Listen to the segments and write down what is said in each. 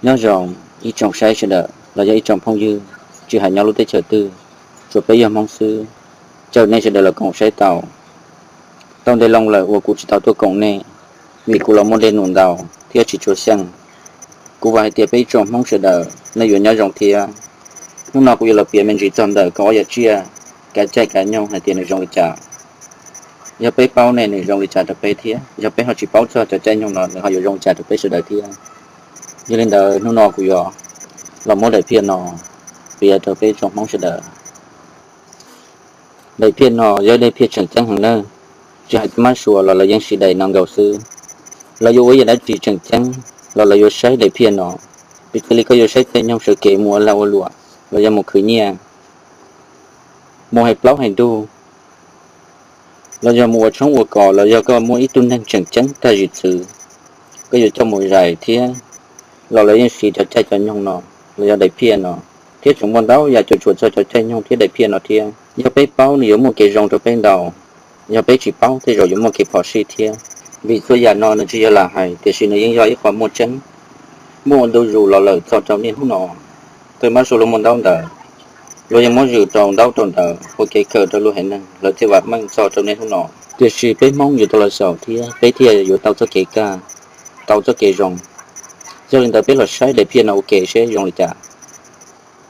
Nyob zoo ib tsoom saib sawv daws los yog ib tsoom phooj ywg, tsis hais nyob lub teb chaws twg, tsuas peb yog Hmoob xwb, caw nej sawv daws los koom saib tau. Tau ntev loo lawm uas kuv tsis tau tuaj koom nej, vim kuv los muaj dej num ntau thiab tsis tshua xyeej. Kuv vam hais tias peb ib tsoom Hmoob sawv daws nej yuav nyob zoo thiab. Hnub no kuv yuav los piav me ntsis txog ntawm kaum ob yam tsiaj, kav caij kav nyoog hais tias nws zoo li cas. Yog peb paub ne nws zoo li cas rau peb thiab, yog peb ho tsis paub txog cov caij nyoog no nws ho yuav zoo li cas rau peb sawv daws thiab. Yog li ntawd hnub no kuv yuav los muab daim phiaj no piav rau peb tsoom Hmoob sawv daws. Daim phiaj no yog daim phiaj tseem ceeb heev nawb, tsis hais tias mab sua los lawv yeej siv daim no nkaus xwb. Lawv yuav ua yam dab tsi tseem ceeb los lawv yuav saib daim phiaj no. Piv txwv li koj yuav saib caij nyoog sawv kev mus ua lag ua luam, los yog mus khwv nyiaj, mus hais plaub hais ntug, los yog mus ua tshoob ua kos, los yog koj muaj ib tug neeg tseem ceeb tag zim txwv, koj yuav coj mus zais thiab, los lawv yeej siv cov caij cov nyoog no, los yog daim phiaj no, thiab tseem muaj ntau yam cuam tshuam txog cov caij nyoog thiab daim phiaj no thiab. Yog peb paub nws yuav muaj kev zoo rau peb ntau, yog peb tsis paub tej zaum yuav muaj kev phom sij thiab. Vim txhua yam no nws tsis yog lam hais, tiam sis nws yeej yog ib qho muaj tseeb, muaj ua ntu zus los lawm txog rau niaj hnub no. Tej mab sua luag muaj ntaub ntawv, luag yeej muab zwm rau ntaub rau ntawv ua kev kawm rau luag haiv neeg lawv thiaj vam meej txog rau niaj hnub no. Tiam sis peb Hmoob yuav tau los xyaum thiab peb thiaj yuav tau txoj kev kaj, tau txoj kev zoo. Yog li ntawd peb los saib daim phiaj no ua ke seb zoo li cas.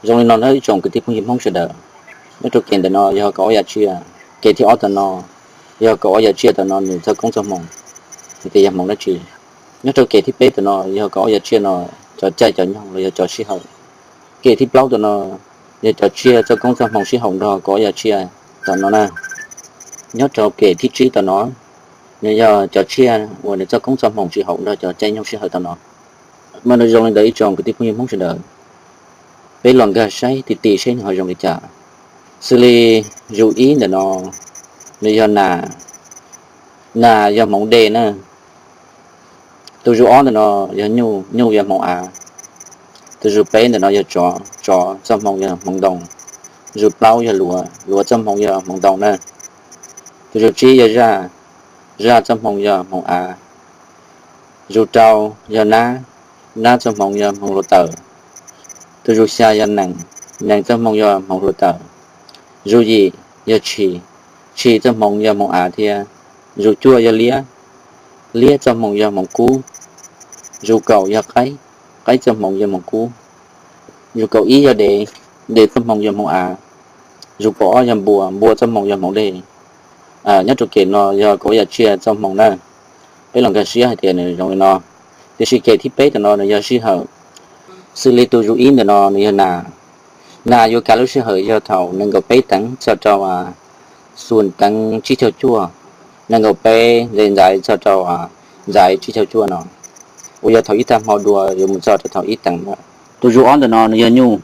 Zoo li no nawb ib tsoom kwv tij phooj ywg Hmoob sawv daws, nyob rau kem ntawm no yog kaum ob yam tsiaj, kem thib ob tam no yog kaum ob yam tsiaj tam no nws txoj koob txoj hmoov, hais tias yog hmoov dab tsi. Nyob rau kem thib peb tam no yog kaum ob yam tsiaj no cov caij cov nyoog los yog cov sij hawm. Kem thib plaub tam no yog cov tsiaj txoj koob txoj hmoov sib haum nrog kaum ob yam tsiaj tam no na. Nyob rau kem thib tsib tam no, nws yog cov tsiaj uas nws txoj koob txoj hmoov tsis haum nrog cov caij nyoog sij hawm tam no. Mas nws zoo li ntawd ib tsoom kwv tij phooj ywg Hmoob sawv daws, peb los nkag saib ti ti seb nws ho zoo li cas. Xws li zus ib ntawm no, nws yog nas, nas yog hmoov dej na. Tus zus ob ntawm no yog nyuj, nyuj yog hmoov av. Tus zus peb ntawm no yog tsov, tsov txoj hmoov yog hmoov ntoo. Zus plaub yog luav, luav txoj hmoov yog hmoov ntoo na. Tus zus tsib yog zaj, zaj txoj hmoov yog hmoov av. Zus rau yog nab, nab txoj hmoov yog hmoov hluav taws. Tus zus xya yog nees, nees txoj hmoov yog hmoov hluav taws. Zus yim yog tshis, tshis txoj hmoov yog hmoov av thiab. Zus cuaj yog liab, liab txoj hmoov yog hmoov kub. Zus kaum yog qaib, qaib txoj hmoov yog hmoov kub. Zus kaum ib yog dev, dev txoj hmoov yog hmoov av. Zus kaum ob yog npua, npua txoj hmoov yog hmoov dej. Nyob rau kem no yog kaum yam tsiaj txoj hmoov na. Peb los nkag siab hais tias nws zoo li no. Tiam sis kem thib peb tam no nws yog sij hawm. Xws li tus zus ib ntawm no nws yog nas. Nas yuav kav lub sij hawm yog thaum nees nkaum peb teev txog rau xum teev tsib caug cuaj, nees nkaum peb ntxais txog rau ntxais tsib caug cuaj no, uas yog thaum ib tag hmo dua yuav mus txog rau thaum ib teev. Tus zus ob ntawm no nws yog nyuj.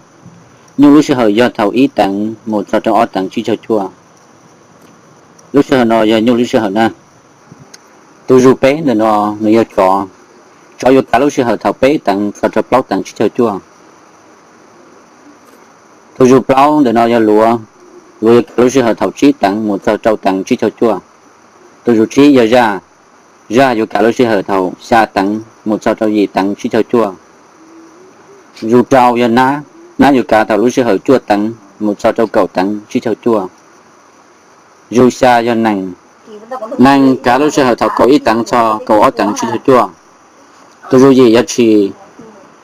Nyuj lub sij hawm yog thaum ib teev mus txog rau ob teev tsib caug cuaj. Lub sij hawm no yog nyuj lub sij hawm na. Tus zus peb ntawm no nws yog tsov. Tsov yuav kav lub sij hawm thaum peb teev txog rau plaub teev tsib caug cuaj. Tus zus plaub ntawm no yog luav. Luav yuav kav lub sij hawm thaum tsib teev mus txog rau teev tsib caug cuaj. Tus zus tsib yog zaj. Zaj yuav kav lub sij hawm thaum xya teev mus txog rau yim teev tsib caug cuaj. Zus rau yog nab. Nab yuav kav thaum lub sij hawm cuaj teev mus txog rau kaum teev tsib caug cuaj. Zus xya yog nees. Nees kav lub sij hawm thaum kaum ib teev txog kaum ob teev tsib caug cuaj. Tus zus yim yog tshis.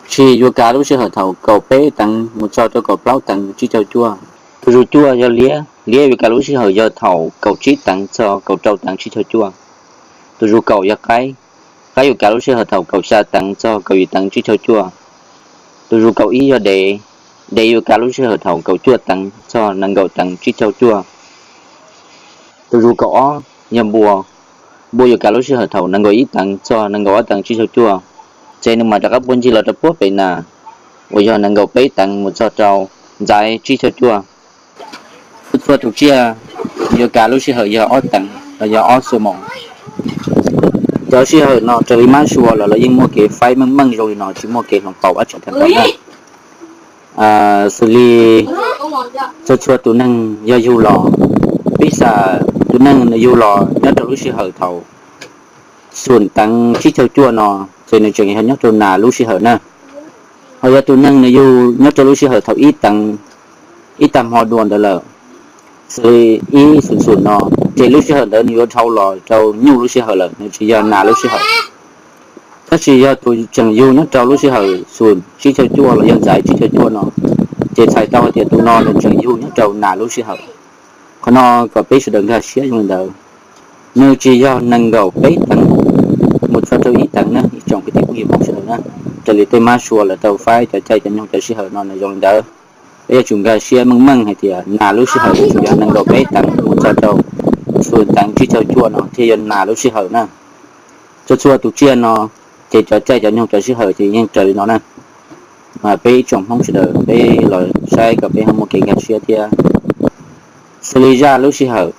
Tshis yuav kav lub sij hawm thaum kaum peb teev mus txog rau kaum plaub teev tsib caug cuaj. Tus zus cuaj yog liab. Liab yuav kav lub sij hawm yog thaum kaum tsib teev txog kaum rau teev tsib caug cuaj. Tus zus kaum yog qaib. Qaib yuav kav lub sij hawm thaum kaum xya teev txog kaum yim teev tsib caug cuaj. Tus zus kaum ib yog dev. Dev yuav kav lub sij hawm thaum kaum cuaj teev txog nees nkaum teev tsib caug cuaj. Tus zus kaum ob yog npua. Npua yuav kav lub sij hawm thaum nees nkaum ib teev txog nees nkaum ob teev tsib caug cuaj. Ces nws mam rov qab puag ncig los rau puag pem nas, uas yog nees nkaum peb teev mus txog rau ntxaiv tsib caug cuaj. Txhua txhua tus tsiaj yuav kav lub sij hawm yog ob teev los yog ob xuab moos. Cov sij hawm no raws li mab sua los lawv yeej muaj kev faib meej meej zoo li no, tsis muaj kev hloov pauv dab tsi tag nrho na. Xws li txhua txhua tus neeg yog yug los, pib xam tus neeg nws yug los nyob rau lub sij hawm thaum xum teev tsib caug cuaj no, ces nws tseem yog nyob rau nas lub sij hawm na. Ho yog tus neeg nws yug nyob rau lub sij hawm thaum ib teev, ib tag hmo dua ntawd lawm, xws li ib xus xus no, ces lub sij hawm ntawd nws yuav dhau los rau nyuj lub sij hawm lawm, nws tsis yog nas lub sij hawm. Tab sis yog tus tseem yug nyob rau lub sij hawm xus tsib caug cuaj los yog ntxaiv tsib caug cuaj no, ces txhais tau hais tias tus no nws tseem yug nyob rau nas lub sij hawm. Qhov no kom peb sawv daws nkag siab zoo li ntawd. Nws tsis yog nees nkaum peb teev mus txog rau ib teev na, ib tsoom kwv tij phooj ywg Hmoob sawv daws na. Raws li tej mab sua lawv tau faib cov caij cov nyoog cov sij hawm no nws zoo li ntawd. Peb yuav tsum nkag siab meej meej hais tias nas lub sij hawm tsuas yog nees nkaum peb teev mus txog rau xus teev tsib caug cuaj no thiaj yog nas lub sij hawm na. Txhua txhua tus tsiaj no ces cov caij cov nyoog cov sij hawm ces yeej raws li no na. Mas peb ib tsoom Hmoob sawv daws peb los saib kom peb ho muaj kev nkag siab thiab. Xws li zaj lub sij hawm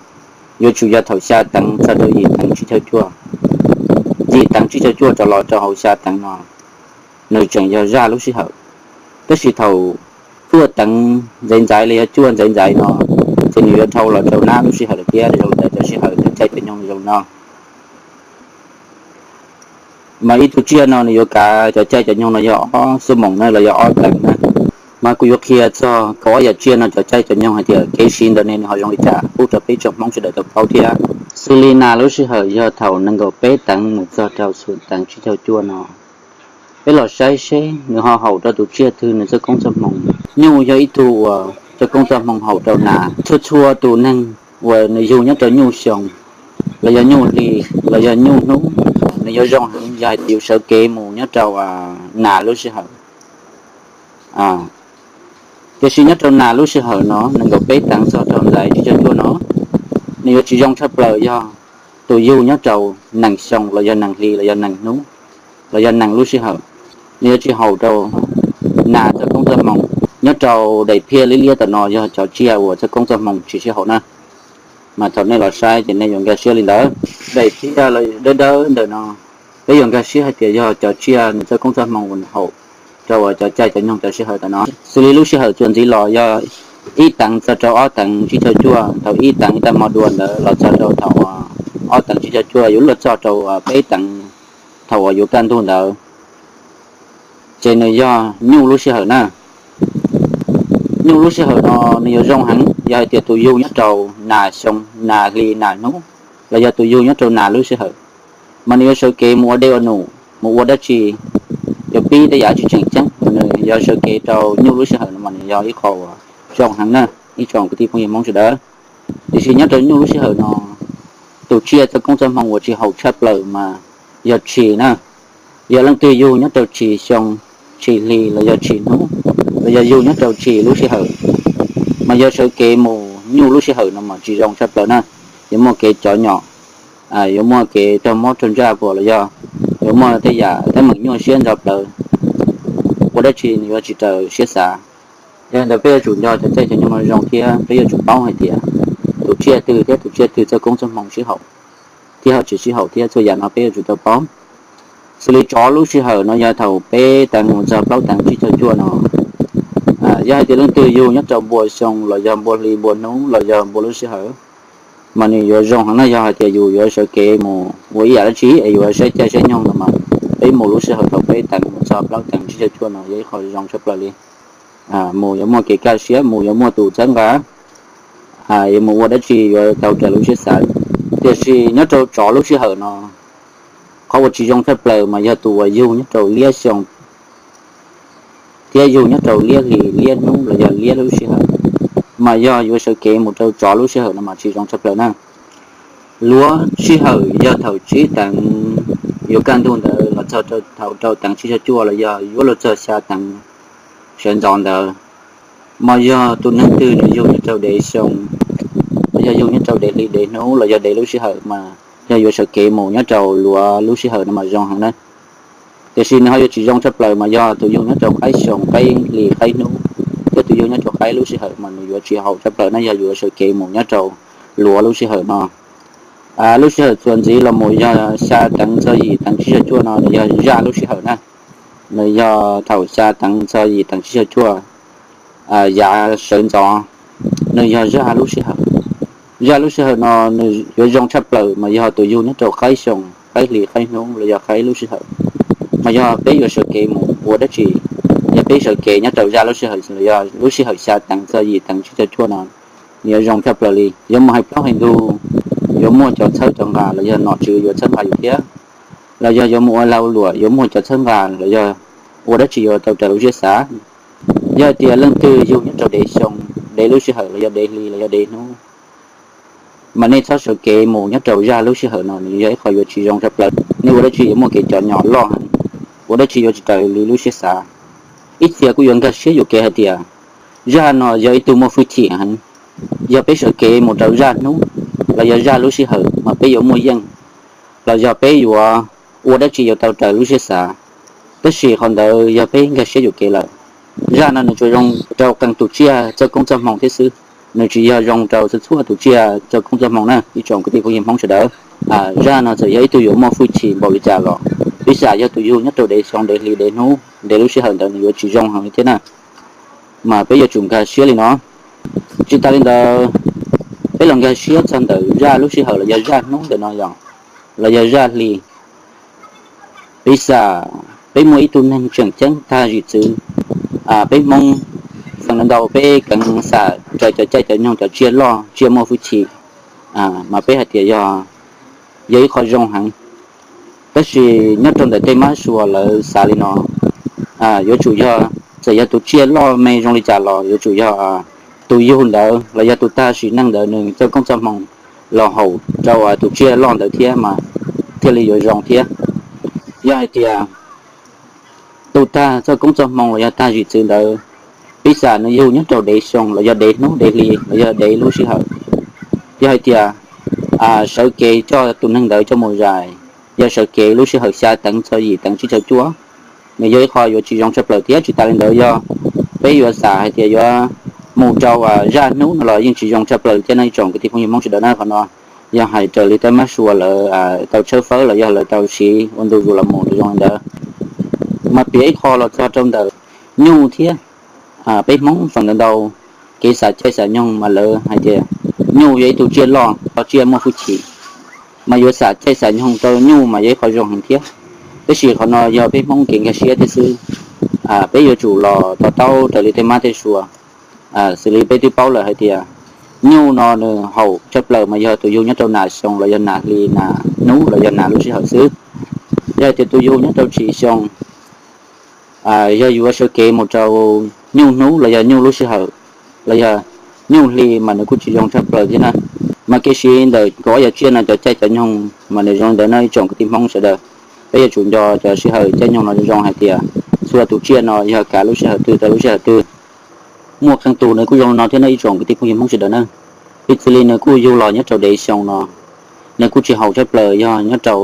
yuav tsum yog thaum xya teev txog rau yim teev tsib caug cuaj, yim teev tsib caug cuaj rov los rau hauv xya teev no, nws tseem yog zaj lub sij hawm. Tab sis thaum cuaj teev ntxaiv ntxaiv los yog cuaj ntxaiv ntxaiv no, ces nws yuav dhau los rau nab lub sij hawm lawm thiab. Zoo li ntawd cov sij hawm cov caij cov nyoog zoo no. Mas ib tug tsiaj no nws yuav kav cov caij cov nyoog no yog ob xuab moos na los yog ob teev na. Mas kuv yuav qhia txog kaum ob yam tsiaj no cov caij cov nyoog hais tias kev siv ntawm ne nws ho zoo li cas pub rau peb tsoom Hmoob sawv daws tau paub thiab. Xws li nas lub sij hawm yog thaum nees nkaum peb teev mus txog rau xus teev tsib caug cuaj no, peb los saib seb nws ho haum rau tus tsiaj twg nws txoj koob txoj hmoo. Nyuj yog ib tug uas txoj koob txoj hmoo haum rau nas. Txhua txhua tus neeg uas nws yug nyob rau nyuj xyoo los yog nyuj hli los yog nyuj hnub, nws yuav zoo heev yog hais tias yus sawv kev mus nyob rau nas lub sij hawm. Tiam sis nyob rau nas lub sij hawm no nees nkaum peb teev txog rau ntxaiv tsib caug cuaj no, nws yuav tsis zoo tshaj plaws yog tus yug nyob rau nees xyoo los yog nees hli los yog nees hnub los yog nees lub sij hawm. Nws yuav tsis haum rau nas txoj koob txoj hmoo. Nyob rau daim phiaj liab liab tom no yog cov tsiaj uas txoj koob txoj hmoo tsis sib haum na. Mas thaum nej los saib ces nej yuav nkag siab li ntawd. Daim phiaj dawb dawb ntawm no, peb yuav nkag siab hais tias yog cov tsiaj nws txoj koob txoj hmoo uas nws haum rau uas cov caij cov nyoog cov sij hawm tom no. Xws li lub sij hawm txuas ntxiv los yog ib teev txog rau ob teev tsib caug cuaj, thaum ib teev ib tag hmo dua ntawd los txog rau thaum ob teev tsib caug cuaj yuav luag txog rau peb teev thaum uas yuav kaj ntug ntawd, ces nws yog nyuj lub sij hawm na. Nyuj lub sij hawm no nws yuav zoo heev yog hais tias tus yug nyob rau nas xyoo, nas hli, nas hnub, los yog tus yug nyob rau nas lub sij hawm, mas nws yuav sawv kev mus ua dej ua num, mus ua dab tsi, yuav pib tej yam tsis tseem ceeb, mas nws yog sawv kev rau nyuj lub sij hawm no mas nws yog ib qho uas zoo heev na, ib tsoom kwv tij phooj ywg Hmoob sawv daws. Tiam sis nyob rau nyuj lub sij hawm no, tus tsiaj txoj koob txoj hmoo uas tsis haum tshaj plaws mas yog tshis na. Yog leej twg yug nyob rau tshis xyoo, tshis hli los yog tshis hnub, los yog yug nyob rau tshis lub sij hawm, mas yog sawv kev mus nyuj lub sij hawm no mas tsis zoo tshaj plaws na. Yuav muaj kev cov nyom, yuav muaj kev raug mob raug ntsaj puas los yog yuav muaj tej yam teeb meem nyuaj siab ntxhov plawv, ua dab tsi nws yuav tsis raws siab xav. Yog li ntawd peb yuav tsum nco cov caij cov nyoog no zoo thiab peb yuav tsum paub hais tias tus tsiaj twg thiab tus tsiaj twg txoj koob txoj hmoo sib haum thiab ho tsis sib haum thiab, txhua yam no peb yuav tsum tau paub. Xws li tsov lub sij hawm no yog thaum peb teev mus txog plaub teev tsib caug cuaj no, yog hais tias leej twg yug nyob rau npua xyoo los yog npua hli npua hnub los yog npua lub sij hawm, mas nws yuav zoo heev na yog hais tias yus yuav sawv kev mus ua ib yam dab tsi es yuav saib caij saib nyoog no mas peb mus lub sij hawm thaum peb teev mus txog plaub teev tsib caug cuaj no yog ib qho zoo tshaj plaws li. Mus yuav muaj kev kaj siab, mus yuav muaj tus txhawb nqa, yuav mus ua dab tsi yuav tau raws lub siab xav. Tiam sis nyob rau tsov lub sij hawm no, qhov uas tsis zoo tshaj plaws mas yog tus uas yug nyob rau liab xyoo thiab yug nyob rau liab hli liab hnub los yog liab lub sij hawm, mas yog yuav sawv kev mus rau tsov lub sij hawm no mas tsis zoo tshaj plaws na. Luav sij hawm yog thaum tsib teev yuav kaj ntug ntawd los txog thaum rau teev tsib caug cuaj los yog yuav luag txog xya teev sawv ntxov ntawd, mas yog tus neeg twg nws yug nyob rau dev xyoo, los yog yug nyob rau dev hli dev hnub los yog dev lub sij hawm mas yog yuav sawv kev mus nyob rau luav lub sij hawm no mas zoo heev na. Tiam sis nws ho yuav tsis zoo tshaj plaws mas yog tus yug nyob rau qaib xyoo, qaib hli, qaib hnub, thiab tus yug nyob rau qaib lub sij hawm mas nws yuav tsis haum tshaj plaws na yog yuav sawv kev mus nyob rau luav lub sij hawm no. Lub sij hawm txuas ntxiv los mus yog xya teev txog yim teev tsib caug cuaj no nws yog zaj lub sij hawm na. Nws yog thaum xya teev txog yim teev tsib caug cuaj, yav sawv ntxov, nws yog zaj lub sij hawm. Zaj lub sij hawm no nws yuav zoo tshaj plaws mas yog tus yug nyob rau qaib xyoo, qaib hli, qaib hnub los yog qaib lub sij hawm, mas yog peb yuav sawv kev mus ua dab tsi. Yog peb sawv kev nyob rau zaj lub sij hawm los yog lub sij hawm xya teev txog yim teev tsib caug cuaj no, nws yuav zoo tshaj plaws li. Yuav mus hais plaub hais ntug, yuav muaj cov txhawb cov nqa los yog nom tswv yuav txhawb nqa yus thiab, los yog yuav mus ua lag ua luam yuav muaj cov txhawb nqa los yog ua dab tsi yuav tau raws lub siab xav. Yog hais tias leej twg yug nyob rau dev xyoo, dev lub sij hawm los yog dev hli los yog dev hnub, mas nej txhob sawv kev mus nyob rau zaj lub sij hawm no, nws yog ib qho yuav tsis zoo tshaj plaws. Nej ua dab tsi yuav muaj kev cov nyom loj heev, ua dab tsi yuav tsis raws li lub siab xav. Ib txhia kuj yuav nkag siab yuam kev hais tias zaj no yog ib tug muaj hwj chim heev. Yog peb sawv kev mus rau zaj hnub los yog zaj lub sij hawm mas peb yuav muaj yeej, los yog peb yuav ua dab tsi yuav tau raws lub siab xav. Tab sis qhov ntawd yog peb nkag siab yuam kev lawm. Zaj no nws tsuas zoo rau qee tus tsiaj txoj koob txoj hmoo thiab xwb, nws tsis yog zoo rau txhua txhua tus tsiaj txoj koob txoj hmoo na ib tsoom kwv tij phooj ywg Hmoob sawv daws. Zaj no txawm yog ib tug yuav muaj hwj chim npaum li cas los, piv xam yog tus yug nyob rau dev xyoo dev hli dev hnub, dev lub sij hawm ntawd nws yuav tsis zoo heev li thiab na. Mas peb yuav tsum nkag siab li no. Tsis tas li ntawd, peb los nkag siab txog ntawm zaj lub sij hawm los yog zaj hnub ntawm no yog, los yog zaj hli. Piv xam peb muaj ib tug neeg tseem ceeb tag zim txwv, peb Hmoob feem ntau peb keev xam raws cov caij cov nyoog cov tsiaj loj tsiaj muaj hwj chim, mas peb hais tias yog, yog ib qho zoo heev. Tab sis nyob rau ntawm tej mab sua lawv xav li no, yuav tsum yog, txawm yog tus tsiaj loj me zoo li cas los yuav tsum yog tus yug ntawd los yog tus tag sim neej ntawd nws txoj koob txoj hmoo los haum rau tus tsiaj loj ntawd thiab mas thiaj li yuav zoo thiab. Yog hais tias tus tag txoj koob txoj hmoo los yog tag zim txwv ntawd, piv xam nws yug nyob rau dev xyoo los yog dev hnub dev hli los yog dev lub sij hawm, yog hais tias sawv kev coj tus neeg ntawd coj mus zais, yog sawv kev lub sij hawm xya teev txog yim teev tsib caug cuaj, nws yog ib qho yuav tsis zoo tshaj plaws thiab. Tsis tas li ntawd yog peb yuav xam hais tias yuav mus rau zaj hnub no los yeej tsis zoo tshaj plaws thiab no ib tsoom kwv tij phooj ywg Hmoob sawv daws na. Qhov no yog hais raws li tej mab sua lawv tau tshawb fawb los yog lawv tau siv ua ntu zus los mus zoo li ntawd. Mas piav ib qho los txog rau ntawm nyuj thiab. Peb Hmoob feem ntau ntau kev xam caij xam nyoog mas lawv hais tias nyuj yog ib tug tsiaj loj, tsiaj muaj hwj chim, mas yuav xam caij xam nyoog rau nyuj mas yog ib qho zoo heev thiab. Tab sis qhov no yog peb Hmoob kev nkag siab thiab xwb. Peb yuav tsum los to taub raws li tej mab tej sua, xws li peb twb paub lawm hais tias nyuj no nws haum tshaj plaws mas yog tus yug nyob rau nas xyoo los yog nas hli nas hnub los yog nas lub sij hawm xwb. Yog hais tias tus yug nyob rau tsis xyoo, yog yuav sawv kev mus rau nyuj hnub los yog nyuj lub sij hawm los yog nyuj hli mas nws kuj tsis zoo tshaj plaws thiab na. Mas kev siv ntawm kaum ob yam tsiaj no cov caij cov nyoog mas nws zoo li ntawd no ib tsoom kwv tij Hmoob sawv daws. Peb yuav tsum nco cov sij hawm caij nyoog no zoo hais tias txhua tus tsiaj no yog kav lub sij hawm twg rau lub sij hawm twg. Muaj qee tus nws kuj zoo li no thiab no ib tsoom kwv tij phooj ywg Hmoob sawv daws na. Piv xws li nws kuj yug los nyob rau dev xyoo no, nws kuj tsis haum tshaj plaws yog nyob rau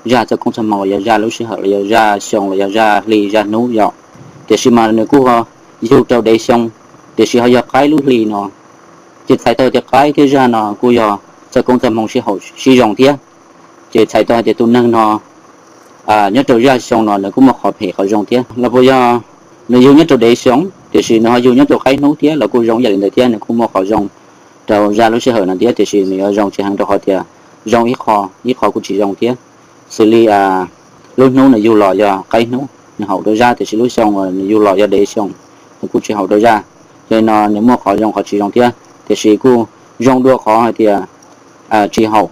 zaj txoj koob txoj hmoo los yog zaj lub sij hawm los yog zaj xyoo los yog zaj hli zaj hnub yom. Tiam sis mas nws kuj yug rau dev xyoo, tiam sis ho yog qaib lub hli no, ces txhais tau tias qaib thiab zaj no kuj yog txoj koob txoj hmoo sib haum sib zoo thiab. Ces txhais tau hais tias tus neeg no nyob rau zaj xyoo no nws kuj muaj qhov phem qhov zoo thiab. Los puas yog nws yug nyob rau dev xyoo tiam sis nws ho yug nyob rau qaib hnub thiab los kuj zoo ib yam li ntawd thiab, nws kuj muaj qhov zoo rau zaj lub sij hawm no thiab, tiam sis nws yuav zoo tsis heev rau qhov tias zoo ib qho, ib qho kuj tsis zoo thiab. Xws li lub hnub nws yug los yog qaib hnub nws haum rau zaj, tiam sis lub xyoo uas nws yug los yog dev xyoo nws kuj tsis haum rau zaj. Yog li no nws muaj qhov zoo qhov tsis zoo thiab, tiam sis kuj zoo dua qhov hais tias tsis haum.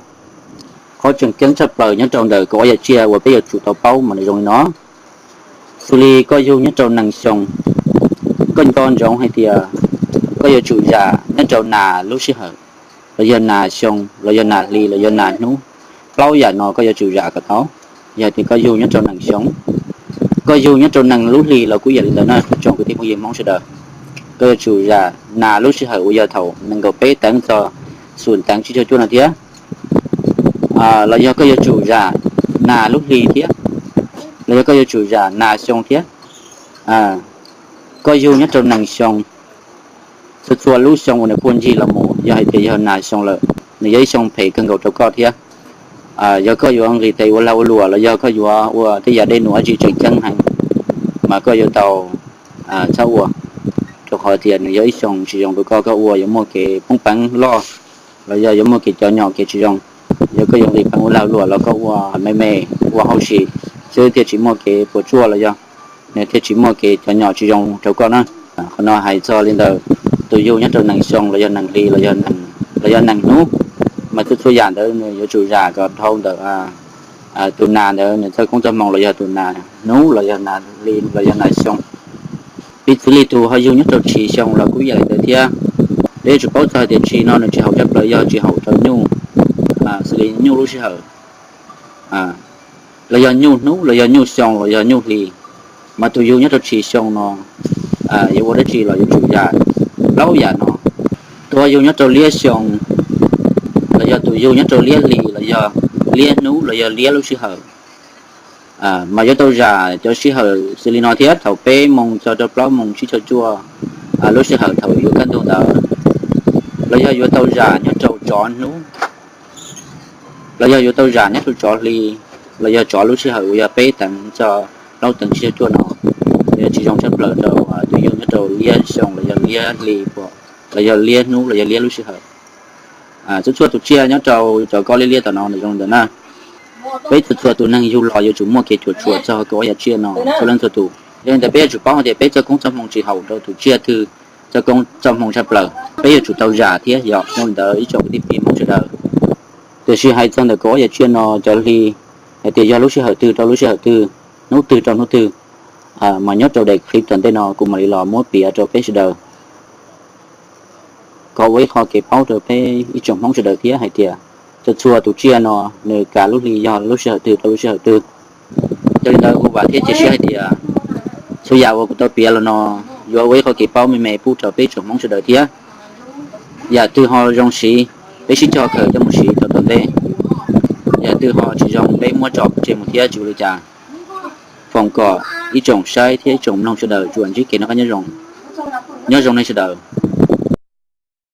Qhov tseem ceeb tshaj plaws nyob rau ntawm kaum ob yam tsiaj uas peb yuav tsum tau paub mas nws zoo li no. Xws li koj yug nyob rau nees xyoo, koj nco ntsoov hais tias koj yuav tsum zam nyob rau nas lub sij hawm, los yog nas xyoo los yog nas hli los yog nas hnub. Plaub yam no koj yuav tsum zam kom tau. Yog tias koj yug nyob rau nees xyoo, koj yug nyob rau nees lub hli los kuj yam li ntawd na tsoom kwv tij phooj ywg Hmoob sawv daws. Koj yuav tsum zam nas lub sij hawm uas yog thaum nees nkaum peb teev txog xum teev tsib caug cuaj no thiab. Los yog koj yuav tsum zam nas lub hli thiab, los yog koj yuav tsum zam nas xyoo thiab. Koj yug nyob rau nees xyoo, txhua txhua lub xyoo uas nws puag ncig los mus yog hais tias yog nas xyoo lawm, nws yog ib xyoo phem kawg nkaus rau koj thiab. Yog koj yuav nqis tes ua lag ua luam los yog koj yuav ua tej yam dej num dab tsi tseem ceeb heev, mas koj yuav tau txhob ua, rau qhov tias nws yog ib xyoo tsis zoo rau koj. Koj ua yuav muaj kev poob peev loj, los yog yuav muaj kev cov nyom kev tsis zoo. Yog koj yuav nqis peev ua lag luam los koj ua me me, ua hauj sim xwb thiaj tsis muaj kev puas tsuaj los yog nws thiaj tsis muaj kev cov nyom tsis zoo rau koj na. Qhov no hais txog li ntawd, tus yug nyob rau nees xyoo los yog nees hli los yog nees hnub, mas txhua txhua yam ntawd nws yuav tsum zam kom dhau ntawm tus nas ntawd nws txoj koob txoj hmoo los yog tus nas hnub los yog nas hli los yog nas xyoo. Piv txwv li tus ho yug nyob rau tshis xyoo los kuj yam li ntawd thiab. Peb yuav tsum paub txog hais tias tshis no nws tsis haum tshaj plaws yog tsis haum rau nyuj, xws li nyuj lub sij hawm, los yog nyuj hnub los yog nyuj xyoo los yog nyuj hli, mas tus yug nyob rau tshis xyoo no yuav ua dab tsi los yuav tsum zam plaub yam no. Tus ho yug nyob rau liab xyoo los yog tus yug nyob rau liab hli los yog liab hnub los yog liab lub sij hawm, mas yuav tau zam cov sij hawm xws li no thiab: thaum peb moos txog rau plaub moos tsib caug cuaj lub sij hawm thaum yuav kaj ntug ntawd, los yog yuav tau zam nyob rau tsov hnub, los yog yuav tau zam nyob rau tsov hli, los yog tsov lub sij hawm uas yog peb teev txog plaub teev tsib caug cuaj no, nws yuav tsis zoo tshaj plaws rau tus yug nyob rau liab xyoo los yog liab hli, los yog liab hnub los yog liab lub sij hawm. Txhua txhua tus tsiaj nyob rau cov kob liab liab tom no nws zoo li ntawd na. Peb txhua txhua tus neeg yug los yuav tsum muaj kev cuam tshuam txog kaum ob yam tsiaj no txhua leej txhua tus. Yog li ntawd peb yuav tsum paub hais tias peb txoj koob txoj hmoo tsis haum rau tus tsiaj twg txoj koob txoj hmoo tshaj plaws, peb yuav tsum tau zam thiab yom. Yog li ntawd ib tsoom kwv tij phooj ywg Hmoob sawv daws, tiam sis hais txog ntawm kaum ob yam tsiaj no cov hli, hais tias yog lub sij hawm twg rau lub sij hawm twg, hnub twg rau hnub twg, mas nyob rau daim clip tom ntej no kuv mam li los muab piav rau peb sawv daws, kom ua ib qho kev paub rau peb ib tsoom Hmoob sawv daws thiab hais tias txhua txhua tus tsiaj no nws kav lub hli yog lub sij hawm twg rau lub sij hawm twg. Yog li ntawd kuv vam thiab cia siab hais tias txhua yam uas kuv tau piav los no yuav ua ib qho kev paub me me pub rau peb tsoom Hmoob sawv daws thiab. Yam twg ho zoo siv, peb sib cog khaws coj mus siv rau tom ntej. Yam twg ho tsis zoo, peb muab tso pov tseg mus thiab tsis ua li cas. Foom kom ib tsoom saib thiab ib tsoom mloog sawv daws tsuas ntsib kev noj qab nyob zoo. Nyob zoo nej sawv daws.